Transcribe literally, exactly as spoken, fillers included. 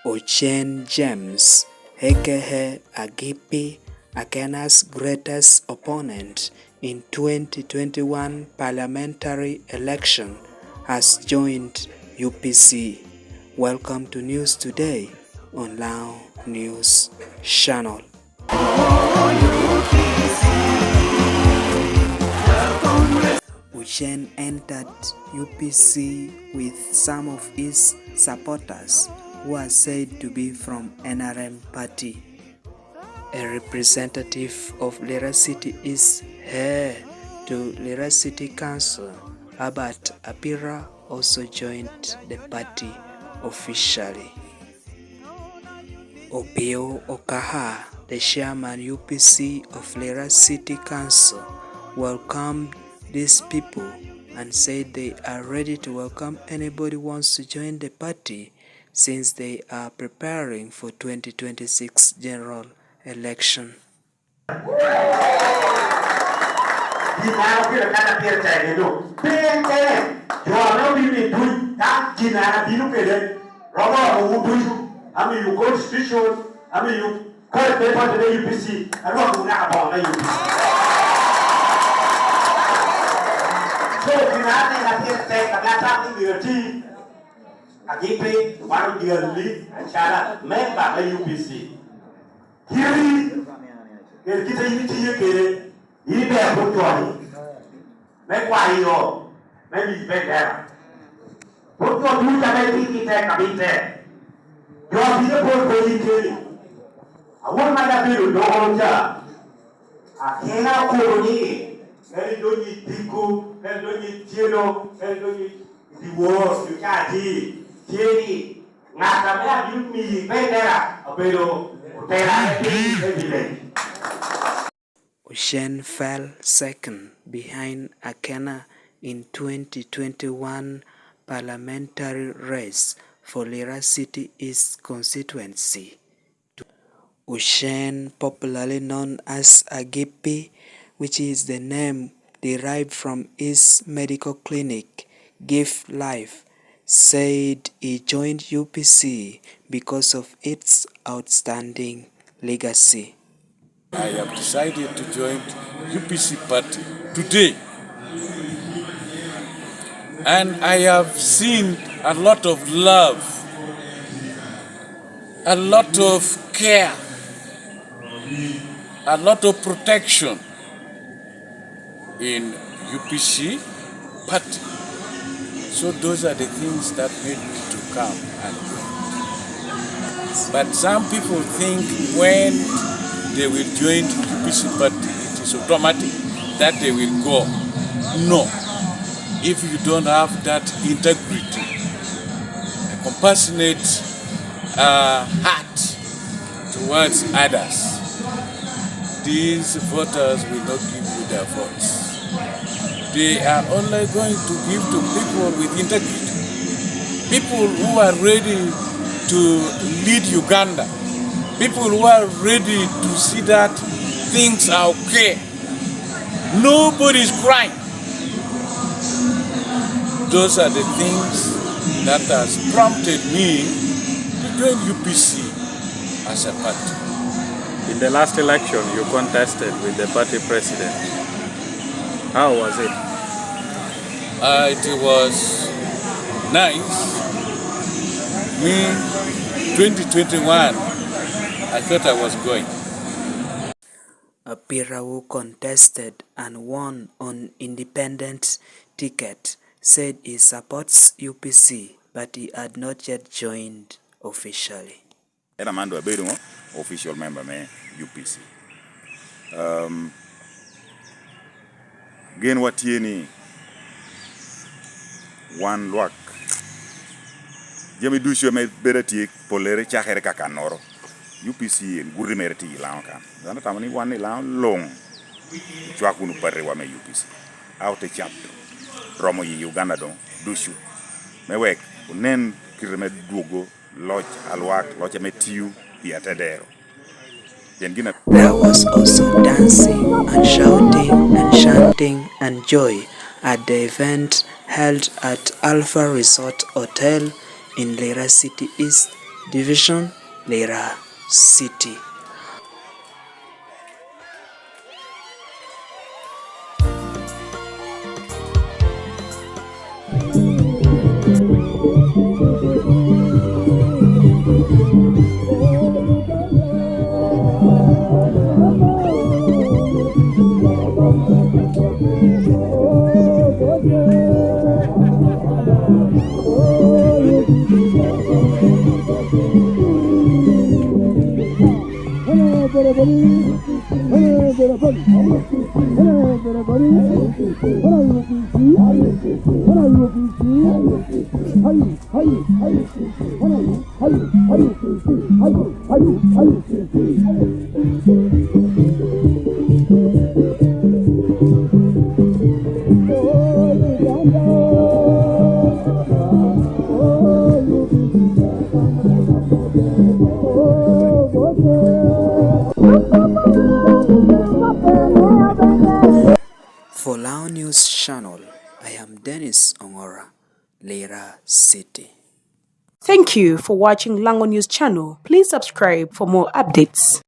Ocen James, A K A Agipi, Akena's greatest opponent in twenty twenty-one parliamentary election, has joined U P C. Welcome to News Today on Lango News Channel. Ocen entered U P C with some of his supporters who are said to be from N R M party. A representative of Lira City East, heir to Lira City Council, Albert Apira, also joined the party officially. Opio Okaha, the chairman U P C of Lira City Council, welcomed these people and said they are ready to welcome anybody wants to join the party since they are preparing for twenty twenty-six general election. Gin a pire kata pire tek i duk. Pe en kene, jo ame obino i duc, ka gin a abino kede, romo romo wu ducu, amiyo constitution, amiyo kare pe pwod me U P C, arwako wu naka boŋo me U P C. So, gin a aneno a pire tek, ame atamo ni myero ati, agin pe wan odyalli acalo memba me U P C. Kiri, kede kite in itye kede, in iber pwod joni, me kwayo, me miyi bendera. Pwod jo ducu ame tye i tek abin tek. Jo abino pwod pwod in keni. Awot ma abedo doro ca, Akena okobo ni, kadi donyo i Tiku, kadi donyo i Tyeno, kadi donyo i dyewor, i caci, tye ni, ŋat ame abino miyi bendera obedo otela me piny me village. Ocen fell second behind Akena in twenty twenty-one parliamentary race for Lira City East constituency. Ocen, popularly known as Agipi, which is the name derived from his medical clinic, Gift Life, said he joined U P C because of its outstanding legacy. I have decided to join U P C party today. And I have seen a lot of love, a lot of care, a lot of protection in U P C party. So those are the things that made me to come and join. But some people think when they will join U P C party, it is automatic that they will go. No. If you don't have that integrity, a compassionate, uh, heart towards others, these voters will not give you their votes. They are only going to give to people with integrity, people who are ready to lead Uganda, people who are ready to see that things are okay. Nobody is crying. Those are the things that has prompted me to join U P C as a party. In the last election, you contested with the party president. How was it? Uh, it was nice. Me, twenty twenty-one, I thought I was going. Apira, who contested and won on independent ticket, said he supports U P C, but he had not yet joined officially. En aman doŋ abedo ŋo? Official member me U P C. Um, genwa tye ni wan lwak, jami ducu ame bedo atye, pollere cakere ka kannoro. U P C en guti mere tye i Laŋo kan. Dano tamo ni wan i Laŋo luŋ, cwak wunu patiwa me U P C. A ote cato romo yi Uganda doŋ ducu, me wek onen kite me dwogo loc a lwak, loc ame tio pi atedero. Pien gin a There was also dancing and shouting and chanting and joy at the event held at Alpha Resort Hotel in Lira City East Division, Lira City. For Lao News Channel, I am Dennis Ongora, Lira City. Thank you for watching Lango News Channel. Please subscribe for more updates.